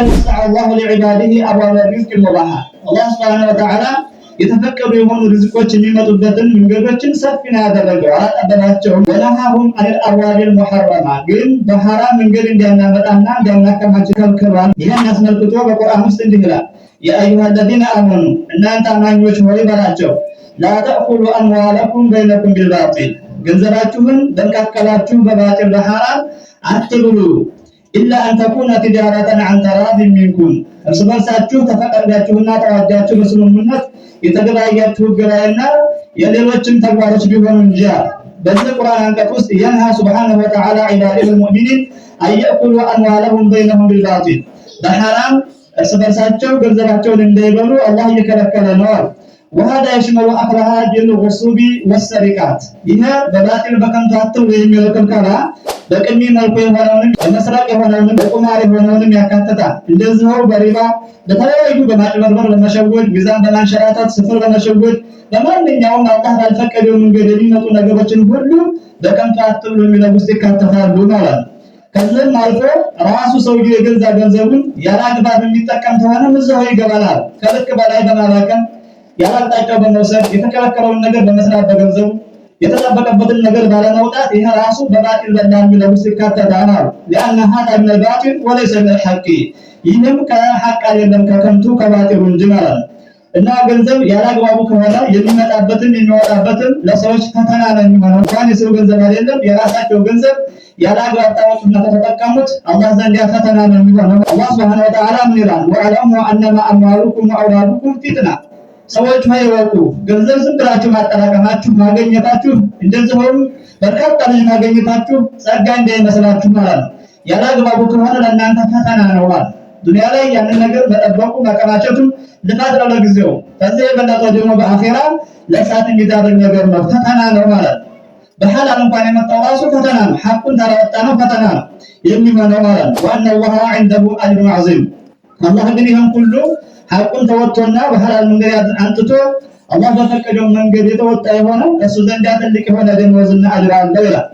وسع الله لعباده أبواب الرزق المباحة። አላህ سبحانه وتعالى የተፈቀዱ የሆኑ ርዝቆች የሚመጡበትን መንገዶችን ሰፊ ነው ያደረገው፣ አላጠበባቸውም። ونهاهم عن الأبواب المحرمة፣ ግን በሐራም መንገድ እንዳናመጣና እንዳናከማች ከልክሏል። ይህን አስመልክቶ በቁርአን ውስጥ እንዲህ ይላል፣ يا أيها الذين آمنوا፣ እናንተ አማኞች ሆይ በላቸው፣ لا تأكلوا أموالكم بينكم بالباطل፣ ገንዘባችሁን በመካከላችሁ በባጢል በሐራም አትብሉ። إلا أن تكون تجارة عن تراض منكم፣ እርስ በርሳችሁ ተፈቃቅዳችሁና ተዋዳችሁ በስምምነት የተገበያያችሁ ገበያና የሌሎችም ተግባሮች ቢሆኑ እንጂ። በዚህ ቁርአን አንቀጽ ውስጥ ينهى سبحانه وتعالى عباده المؤمنين أن يأكلوا أموالهم بينهم بالباطل፣ በሐራም እርስ በርሳቸው ገንዘባቸውን እንዳይበሉ አላህ እየከለከለ ነው። وهذا يشمل أكلها بالغصب والسرقات። ይህ በባጢል በከንቱ አትብሉ የሚለው ክልከላ በቅሚ መልኩ የሆነውንም፣ በመስረቅ የሆነውንም፣ በቁማር የሆነውንም ያካትታል። እንደዚሁ በሪባ፣ በተለያዩ በማጭበርበር፣ በመሸወድ፣ ሚዛን በማንሸራተት፣ ስፍር በመሸወድ፣ በማንኛውም አላህ ባልፈቀደው መንገድ የሚመጡ ነገሮችን ሁሉ በከንቱ አትብሉ የሚለው ውስጥ ይካተታሉ ማለት ነው። ከዚህም አልፎ ራሱ ሰውዬው የገዛ ገንዘቡን ያለ አግባብ የሚጠቀም ከሆነም እዛው ይገባላል። ከልክ በላይ በማባከን፣ ያለ አቅጣጫው በመውሰድ፣ የተከለከለውን ነገር በመስራት፣ በገንዘቡ የተጠበቀበትን ነገር ባለመውጣት ይሄ ራሱ በባጢል በላ የሚለው ውስጥ ይካተታል አሉ። لأن هذا من الباطل وليس من الحق፣ ይህም ከሐቅ አይደለም ከከንቱ ከባጢሉ እንጂ ማለት ነው። እና ገንዘብ ያላግባቡ ከሆነ የሚመጣበትም የሚወጣበትም ለሰዎች ፈተና ነው የሚሆነው። እንኳን የሰው ገንዘብ አይደለም የራሳቸው ገንዘብ ያላግባብ ታወጡና ከተጠቀሙት አላህ ዘንድ ያ ፈተና ነው የሚሆነው። አላህ سبحانه وتعالى ምን ይላል? واعلموا أنما أموالكم وأولادكم فتنة። ሰዎች ሆይ እወቁ፣ ገንዘብ ዝም ብላችሁ ማጠራቀማችሁ ማገኘታችሁ፣ እንደዚሁም በርካታ ልጅ ማገኘታችሁ ጸጋ እንዳይመስላችሁ ማለት ነው። ያላግባቡ ከሆነ ለእናንተ ፈተና ነው ማለት። ዱንያ ላይ ያንን ነገር መጠበቁ መከማቸቱ ልፋት ነው ለጊዜው። ከዚህ የበለጠ ደግሞ በአኼራ ለእሳት የሚዳርግ ነገር ነው፣ ፈተና ነው ማለት ነው። በሐላል እንኳን የመጣው ራሱ ፈተና ነው። ሐቁን ታላወጣ ነው ፈተና ነው የሚሆነው ማለት ነው። وأن الله عنده أجر عظيم። አላህ ግን ይህን ሁሉ ሐቁን ተወጥቶና በሐላል መንገድ አንጥቶ አላህ በፈቀደው መንገድ የተወጣ የሆነው እሱ ዘንዳ ትልቅ የሆነ ደመወዝና አጅር አለው ይላል።